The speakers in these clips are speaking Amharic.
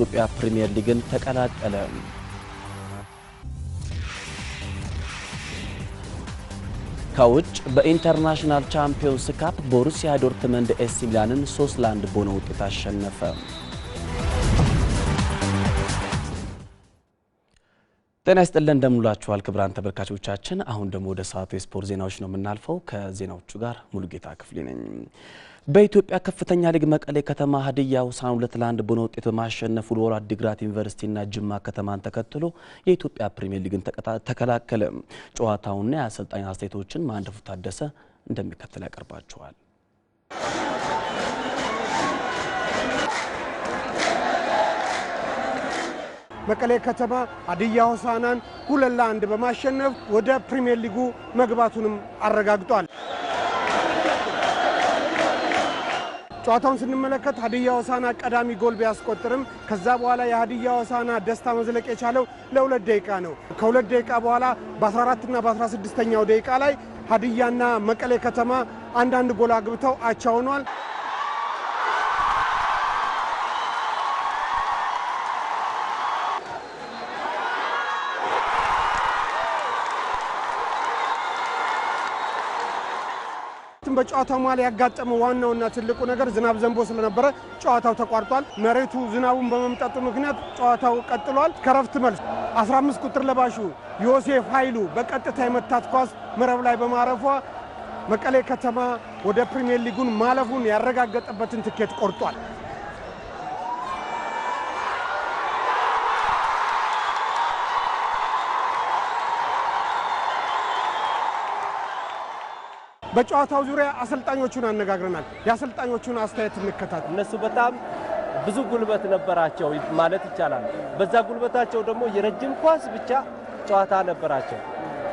የኢትዮጵያ ፕሪሚየር ሊግን ተቀላቀለ። ከውጭ በኢንተርናሽናል ቻምፒዮንስ ካፕ ቦሩሲያ ዶርትመንድ ኤሲ ሚላንን 3-1 በሆነ ውጤት አሸነፈ። ጤና ይስጥልን እንደምንላችኋል ክቡራን ተመልካቾቻችን። አሁን ደግሞ ወደ ሰዓቱ የስፖርት ዜናዎች ነው የምናልፈው። ከዜናዎቹ ጋር ሙሉጌታ ክፍሌ ነኝ። በኢትዮጵያ ከፍተኛ ሊግ መቀሌ ከተማ ሀዲያ ሆሳዕናን 2-1 በሆነ ውጤት በማሸነፍ ወልዋሎ ዓዲግራት ዩኒቨርሲቲና ጅማ ከተማን ተከትሎ የኢትዮጵያ ፕሪሚየር ሊግን ተቀላቀለ። ጨዋታውና የአሰልጣኝ አስተያየቶችን ማንደፉ ታደሰ እንደሚከተል ያቀርባቸዋል። መቀሌ ከተማ ሀዲያ ሆሳዕናን 2-1 በማሸነፍ ወደ ፕሪሚየር ሊጉ መግባቱንም አረጋግጧል። ጨዋታውን ስንመለከት ሀዲያ ሆሳዕና ቀዳሚ ጎል ቢያስቆጥርም ከዛ በኋላ የሀዲያ ሆሳዕና ደስታ መዝለቅ የቻለው ለ2 ደቂቃ ነው። ከ2 ደቂቃ በኋላ በ14 እና በ16ኛው ደቂቃ ላይ ሀዲያና መቀሌ ከተማ አንዳንድ ጎል አግብተው አቻ ሆኗል። በጨዋታው መሃል ያጋጠመው ዋናውና ትልቁ ነገር ዝናብ ዘንቦ ስለነበረ ጨዋታው ተቋርጧል። መሬቱ ዝናቡን በመምጠጡ ምክንያት ጨዋታው ቀጥሏል። ከረፍት መልስ 15 ቁጥር ለባሹ ዮሴፍ ኃይሉ በቀጥታ የመታት ኳስ መረብ ላይ በማረፏ መቀሌ ከተማ ወደ ፕሪሚየር ሊጉን ማለፉን ያረጋገጠበትን ትኬት ቆርጧል። በጨዋታው ዙሪያ አሰልጣኞቹን አነጋግረናል። የአሰልጣኞቹን አስተያየት እንከታተል። እነሱ በጣም ብዙ ጉልበት ነበራቸው ማለት ይቻላል። በዛ ጉልበታቸው ደግሞ የረጅም ኳስ ብቻ ጨዋታ ነበራቸው።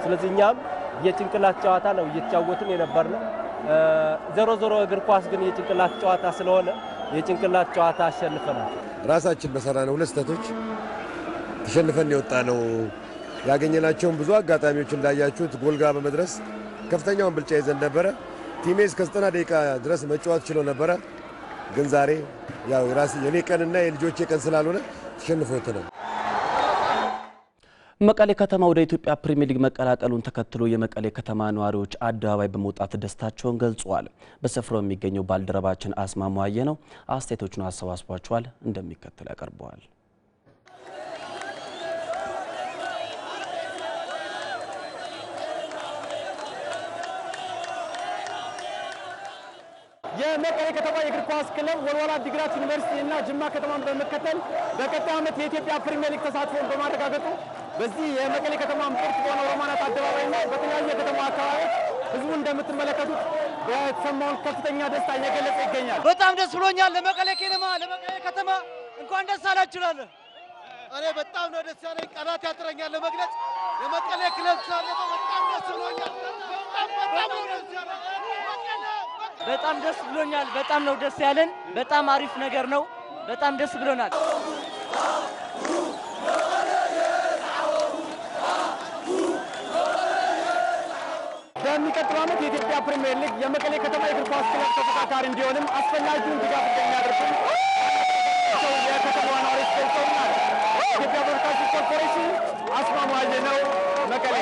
ስለዚህ እኛም የጭንቅላት ጨዋታ ነው እየተጫወትን የነበርነው። 0-0 እግር ኳስ ግን የጭንቅላት ጨዋታ ስለሆነ የጭንቅላት ጨዋታ አሸንፈናል። ራሳችን በሰራነው ሁለት ስህተቶች ተሸንፈን የወጣ ነው። ያገኘናቸውን ብዙ አጋጣሚዎች እንዳያችሁት ጎል ጋር በመድረስ ከፍተኛውን ብልጫ ይዘን ነበረ። ቲሜ እስከ 90 ደቂቃ ድረስ መጫወት ችሎ ነበረ። ግን ዛሬ ያው የራሴ የኔ ቀንና የልጆቼ ቀን ስላልሆነ ተሸንፎ ወጥተናል። መቀሌ ከተማ ወደ ኢትዮጵያ ፕሪሚየር ሊግ መቀላቀሉን ተከትሎ የመቀሌ ከተማ ነዋሪዎች አደባባይ በመውጣት ደስታቸውን ገልጸዋል። በስፍራው የሚገኘው ባልደረባችን አስማማው አየነው አስተያየቶቹን አሰባስቧቸዋል፣ እንደሚከተል ያቀርበዋል። የመቀሌ ከተማ የእግር ኳስ ክለብ ወልዋሎ ዓዲግራት ዩኒቨርሲቲ እና ጅማ ከተማን በመከተል በቀጣዩ ዓመት የኢትዮጵያ ፕሪሚየር ሊግ ተሳትፎን በማረጋገጡ በዚህ የመቀሌ ከተማ ምርጥ በሆነው ሮማናት አደባባይና በተለያዩ የከተማ አካባቢዎች ህዝቡ እንደምትመለከቱት በተሰማውን ከፍተኛ ደስታ እየገለጸ ይገኛል። በጣም ደስ ብሎኛል። ለመቀሌ ከነማ ለመቀሌ ከተማ እንኳን ደስ አላችሁ እላለሁ። እኔ በጣም ነው ደስ ያለኝ፣ ቃላት ያጥረኛል ለመግለጽ። የመቀሌ ክለብ ስላለፈ በጣም ደስ ብሎኛል። በጣም ነው ደስ ያለኝ። በጣም ደስ ብሎኛል። በጣም ነው ደስ ያለን። በጣም አሪፍ ነገር ነው። በጣም ደስ ብሎናል። በሚቀጥለው ዓመት የኢትዮጵያ ፕሪሚየር ሊግ የመቀሌ ከተማ የእግር ኳስ ክለብ ተፎካካሪ እንዲሆንም አስፈላጊውን ድጋፍ እንደሚያደርጉ የከተማዋ ነዋሪዎች ገልጸውናል። ኢትዮጵያ ብሮድካስቲንግ ኮርፖሬሽን አስማማው አየነው፣ መቀሌ።